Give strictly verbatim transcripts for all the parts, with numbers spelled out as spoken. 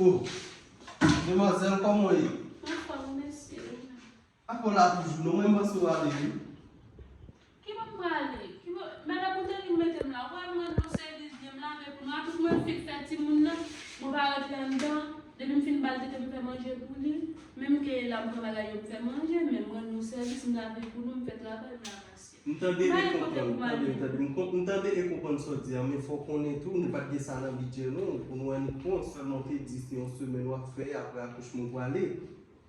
Oh, demwazèl, kòman w ye? Anfòm, mèsi. Apa w la toujou non, mwen panse w ale wi. Ki bò m prale? Ki bò, madanm ou te vin mete m la? Ou pa wè m rann nou sèvis byen, m lave pou nou. Apre mwen fin fè timoun nan, mwen pa rantre anndan. Depi m fin ba l tete, m fè manje pou li. Menm ke la m pran bagay yo, m fè manje, men m rann nou sèvis, m lave pou nou, m fè travay, m lave asyèt. M tande e konprann, tande, tande. M kon-, m tande e konprann sa w di a, men fò w konnen tou, nou pa t gen sa nan bidjè nou, pou nou wè nou pran, sèlman w te di se yon semèn w ap fè, apre akouchman w prale.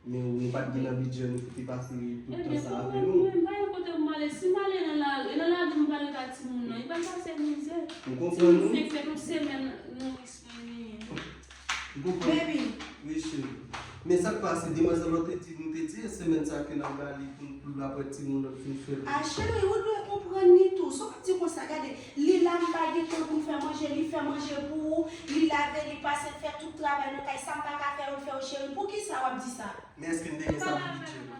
Men nou pa t gen nan bidjè nou pou te pase tout tan sa avè nou. Ebyen, fò w konnen, m pa gen kote pou m ale. Si m ale nan lari, e nan lari m prale ka timoun nan, li pral pase mizè. M konprann ou. Timoun fenk fèt yon semèn, nouris mwen li ye. M konprann. Baby. Wi, cheri. Men sa k pase, demwazèl la te di, nou te di, e semèn sa ke n ap ba li pou, pou l ap wè timoun nan fin fèt. A, cheri, ou dwe konprann li tou. Sa w ap di konsa, gade, li la, m pa gen tan pou m fè manje, li fè manje pou ou, li lave, li pase, fè tout travay nan kay, sa m pa ka fè yo, l fè yo, cheri. Poukisa w ap di sa? Men èske n te gen sa nan bidjè nou?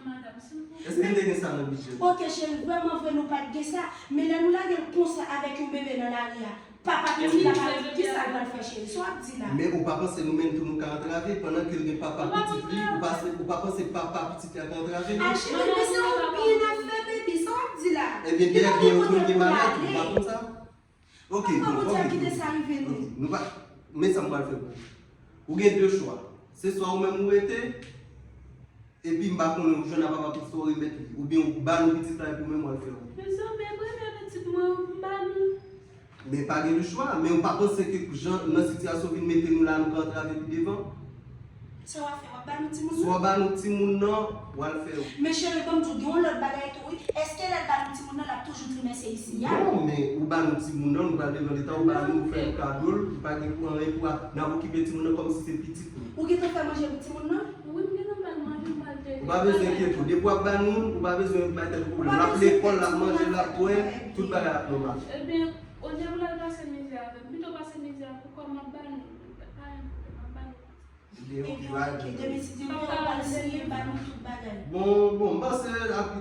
Èske n te gen sa nan bidjè nou? Ok, cheri, vrèman vre, nou pa t gen sa, men lè nou lage l konsa avèk yon bebe nan lari a, papa pitit la pa di kisa l pral fè, cheri? Sa w ap di la? Men ou pa panse nou menm tou nou ka antrave, pandan ke l gen papa pitit li, ou pa, ou pa panse papa pitit la ka antrave nou? A, cheri, men se yon byen n ap fè, baby, sa w ap di la? Ebyen, gen lè gen yon moun gen malèt, ou pa konn sa? Ok, bon, ok, ok. Ok, nou pa, men sa m pral fè pou ou. Ou gen de chwa. Se swa ou menm ou rete, epi m pa konnen ou jwenn a papa pitit ou remèt li, oubyen ou ba nou pitit la epi ou menm w al fè wout. Mezanmi, premye pitit mwen, m ba nou. Men pa gen lechwa, men ou pa panse ke jan nan sitiyasyon vin mete nou la, nou ka antrave pi devan? Sa w ap fè? W ap ba nou timoun nan? Si w ap ba nou timoun nan, w al fè wout. Men cheri, ban m di w, gen yon lòt bagay tou wi. Èske lè l ba nou timoun nan, l ap toujou trimèse isi a? Non, men ou ba nou timoun nan, nou pral devan Leta, ou ba nou, ou fè nou kado l, nou pa gen pou anyen pou a, n ap okipe timoun nan kòmsi se pitit nou. Ou gentan fè manje pou timoun nan? Wi, m gentan ba l manje, m ba l tete. Ou pa bezwen enkyete w. Depi w ap ba nou, ou pa bezwen bay tèt ou pwoblèm. L ap lekòl, l ap manje, l ap bwè, tout bagay ap nòmal. Ebyen, olye pou l al pase mizè avè m, pito pase mizè a pou kò m, m ap ba nou. Pa gen pwoblèm, m ap ba nou. Ebyen, ok, demen si Dye vle, w pral siyen ba nou tout bagay. Bon, bon, m panse ak,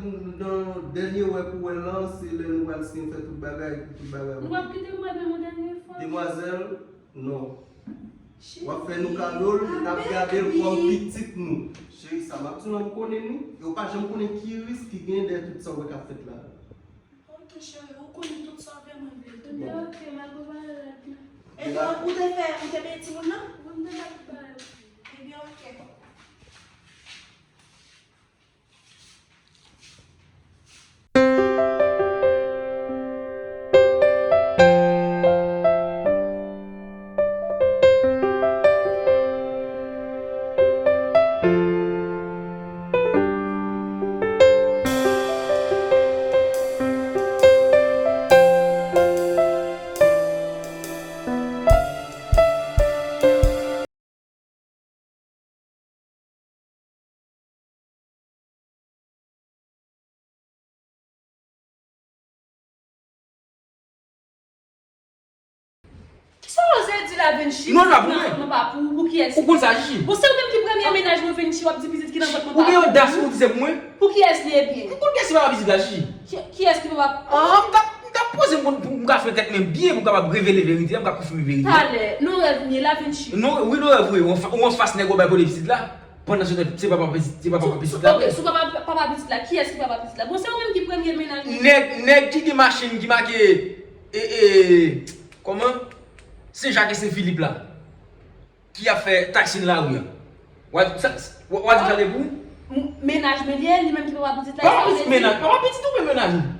nan dènye wè pou wè l lan, se lè nou pral siyen fè tout bagay, pou tout bagay. Nou p ap kite m wè menm yon dènye fwa. Demwazèl, non. W ap fè nou kado l, n ap gade l kòm pitit nou. Cheri, sa m ap di w la, m konnen nou, e w pa janm konnen ki risk ki gen dèyè tout sa w wè k ap fèt la. Ok, cheri, ou konnen tout sa w vle, mwen vle l. Ebyen, ok, m al prepare rad mwen. Ebyen, ou te fè, ou te peye timoun nan? Wi, m te fè tout bagay. Ebyen, ok. Kisa w oze di la, Vinci? Non, l pa pou mwen. Non, non, pa pou ou. Pou kiyès? Ou konn sa, Jiji? Bon, se ou menm ki premye mennaj mwen, Vinci, w ap di pitit ki nan vant mwen pa pou ou. Ou gen odasite pou di se pou mwen? Pou kiyès li ye byen? Ou konn kiyès ki papa pitit la, Jiji? Ki, kiyès ki papa? Ah, m t ap, m t ap poze m pou, pou m ka fè tèt mwen byen, pou m kapab revele verite a, m ka konfime verite a. Talè, nan rèv m ye la, Vinci. Non, wi, nan rèv ou ye. Ou anfa-, ou anfas nèg ou bay kole pitit la. Pandan se tan, se papa pitit, se papa pitit la. Ok, sou papa, papa pitit la, kiyès ki papa pitit la? Bon, se ou menm ki premye mennaj mwen. Nèg, nèg ki gen machin ki make, e, e, kòman? Sen Jak e Sen Filip la. Ki ap fè taksi nan lari a. W a di sa, w a, w a di sa de pou ou? M-, mennaj mwen li ye, li menm ki papa pitit la. Papa pitit, mennaj, papa pitit oubyen mennaj ou?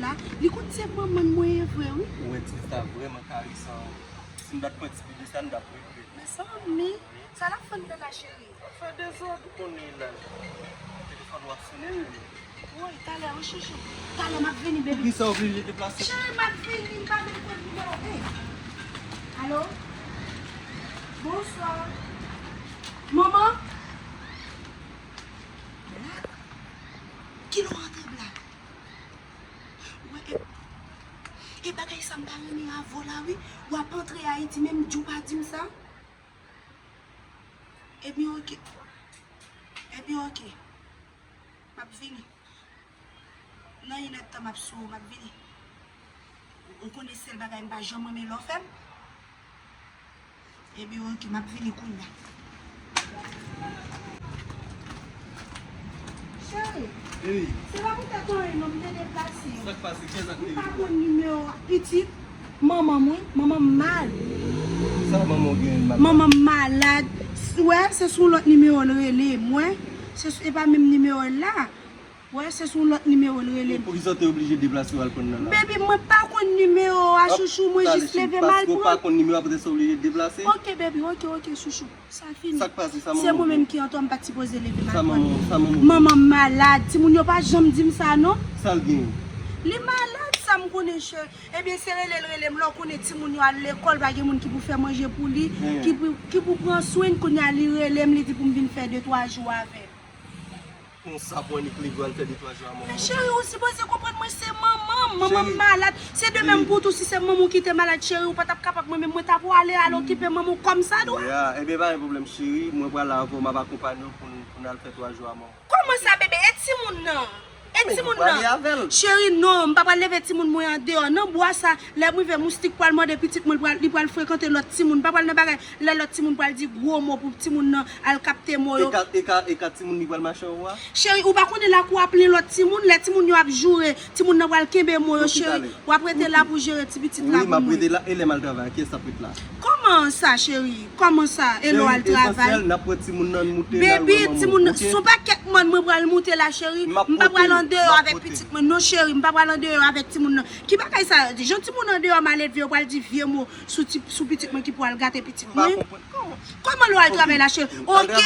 la. Li konn se manman mwen ye vre, wi. Ou wè ti sa vrèman karesan. Si n pa t pran ti bebe sa, n t ap regrèt. Mezanmi, sa l ap fè anndan la, cheri? Ap fè dezòd, ou konnen la. Telefòn w ap sonnen. Woy, talè, wi, chouchou. Talè, m ap vini, baby. Poukisa w oblije deplase? Cheri, m ap vini, m pa menm konn nimewo. Ey. Alo? Bonswa. Manman? Black? Kilè w antre, Black? Ou wè, e, e bagay sa m pa renmen avè w la, wi. W ap antre Ayiti, menm di w pa di m sa. Ebyen, oke. Ebyen, oke. M ap vini. Nan inèdtan, m ap sou ou, m ap vini. Ou konnen sèl bagay m pa janm renmen lè w fè m. Ebyen, oke, m ap vini kounye a. Cheri, se pa poutèt anyen non, m te deplase. Sa k pase? Kiyès ak telefòn? M pa konn nimewo a. Pitit, manman m, wi. Manman m mal. Sa manman w gen mal? Manman m malad. Wè, se sou lòt nimewo l rele m, wè. Se sou, e pa menm nimewo l la. Wè, se sou lòt nimewo l rele m. Poukisa w te oblije deplase w al pran nan la? Baby, mwen pa konn nimewo a, chouchou, mwen jis leve m al pran. Paske w pa konn nimewo a, poutèt sa w oblije deplase? Oke, baby, oke, oke, chouchou. Sa fini. Sa k pase? Sa manman w gen? Se mwen menm ki antò, m pa t sipoze leve m al pran. Sa manman w, sa manman w gen? Manman m malad. Timoun yo pa janm di m sa, non. Sa l gen? Li malad, sa m konnen, cheri. Ebyen, se rele l rele m, lè w konnen timoun yo al lekòl, pa gen moun ki pou fè manje pou li, ki pou, ki pou pran swen l, kounye a li rele m, li di pou m vin fè de twa jou avè l. Konsa pou annik leve al fè de twa jou a manman w. Men cheri, ou sipoze konprann mwen se manman m. Manman m malad. Se de menm pou tou, si se manman w ki te malad, cheri, ou pa t ap kapab, mwen menm mwen t ap pwale al okipe manman w kòm sa dwa. Ya, ebyen pa gen pwoblèm cheri, mwen pral avè w, m ap akonpanye w pou n, pou n al fè twa jou a manman w. Kòman sa, bebe? E timoun nan? E timoun nan? Cheri, non, m pa pral leve timoun mwen andeyò. Nan bwa sa, lè m rive, moustik pral mòde pitit mwen, li pral, li pral frekante lòt timoun. M pa pral nan bagay, lè lòt timoun pral di gwo mo pou timoun nan al kapte mo yo. E ka, e ka, e ka timoun li pral mache anwo a? Cheri, ou pa konnen lakou a plen lòt timoun, lè timoun yo ap joure, timoun nan pral kenbe mo yo, cheri. W ap rete la pou jere ti pitit la pou mwen. Wi, m ap rete la. E lè m al travay, kiyès ap ret la? Kòman sa, cheri? Kòman sa? E lè w al travay? Cheri, esansyèl, n ap pran timoun nan, n moute, n al wè manman w. Baby, timoun nan, se yon pakèt mòn mwen pral moute la, cheri. M pa pral andeyò avèk pitit mwen. Non, cheri, m pa pral andeyò avèk timoun nan. Ki bagay sa? Jan timoun andeyò maledve, yo pral di vye mo sou ti, sou pitit mwen ki pral gate pitit mwen. M pa konprann. Kòman? Kòman lè w al travay la, cheri? Oke,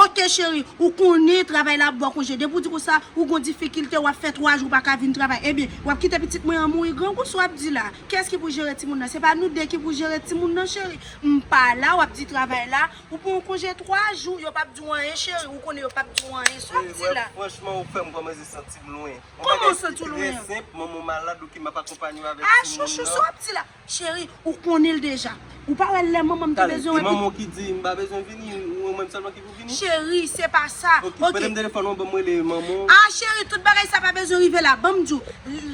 oke, cheri, ou konnen travay la ap ba w konje. Depi w di konsa, ou gon difikilte, w ap fè twa jou w pa ka vin travay. Ebyen, w ap kite pitit mwen an mouri grangou, sa w ap di la? Kiyès ki pou jere timoun nan? Se pa nou de ki pou jere timoun nan, cheri. M pa la, w ap di travay la. Ou pran yon konje twa jou, yo p ap di w anyen, cheri. Ou konnen yo p ap di w anyen. Sa w ap di la? Franchman, ou fè m kòmanse santi m lwen. Kòman w santi w lwen? Trè senp, manman w malad, oke, m ap akonpanye w avèk timoun nan. A, chouchou, sa w ap di la? Cheri, ou konnen l deja. Ou pa wè lè manman m te bezwen wè pitit. Talè, e manman w ki di m pa bezwen vini, ou menm sèlman ki pou vini? Cheri, se pa sa. Oke, prete m telefòn ou, ban m rele manman w. A, cheri, tout bagay sa pa bezwen rive la. Ban m di w,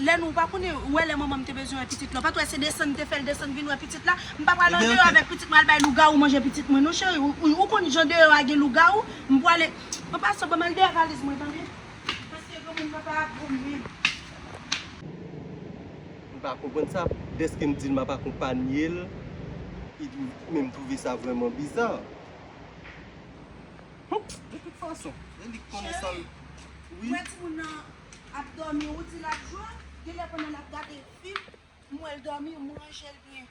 lè nou pa konnen, ou wè lè manman m te bezwen wè pitit la. Ou pa t wè se desann m te fè l desann vin wè pitit la. M pa pral andeyò avèk pitit mwen al bay lougawou manje pitit mwen. Non, cheri, ou, ou, ou konn jan deyò a gen lougawou. M pwale, an pasan, ban m al dèyè valiz mwen, tande? Paske granmoun papa a gwo menm. M pa konprann sa. Dèske m di l m ap akonpanye l, li menm twouve sa vrèman biza. Hum, de tout fason, e li k konnen sa l. Wi. Ou wè timoun nan ap dòmi, ou di l ap jwe, genlè pandan l ap gade fim, m wè l dòmi, m ranje l byen.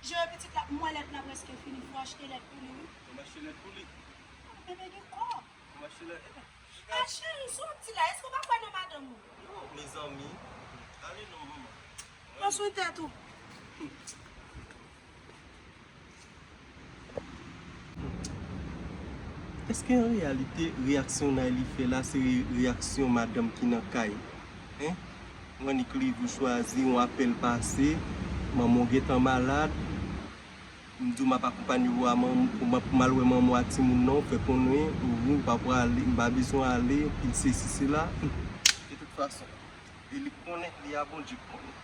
Jere pitit la, m wè lèt la prèske fini, fò achte lèt pou li, wi. Ou achte lèt pou li? Bebe gen kòb. Ou achte lèt, e. A cheri, sa w ap di la, èske w pa kwè nan madanm ou? Non, mezanmi. Ale non, manman. Pran swen tèt ou. Èske an reyalite, reyaksyon Nayli fè la, se re-, reyaksyon madanm ki nan kay? Hein? Ou annik leve ou chwazi, yon apèl pase, manman w gentan malad, m di w m ap akonpanye w a manm-, pou m, pou m al wè manman w a timoun nan, ou fè konnen, ou, ou pa prale, m pa bezwen ale, pil sesi, sela. De tout fason, e li k konnen, li a Bondye k konnen.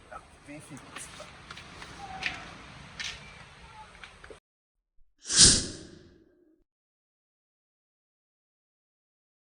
N ap verifye pitit la.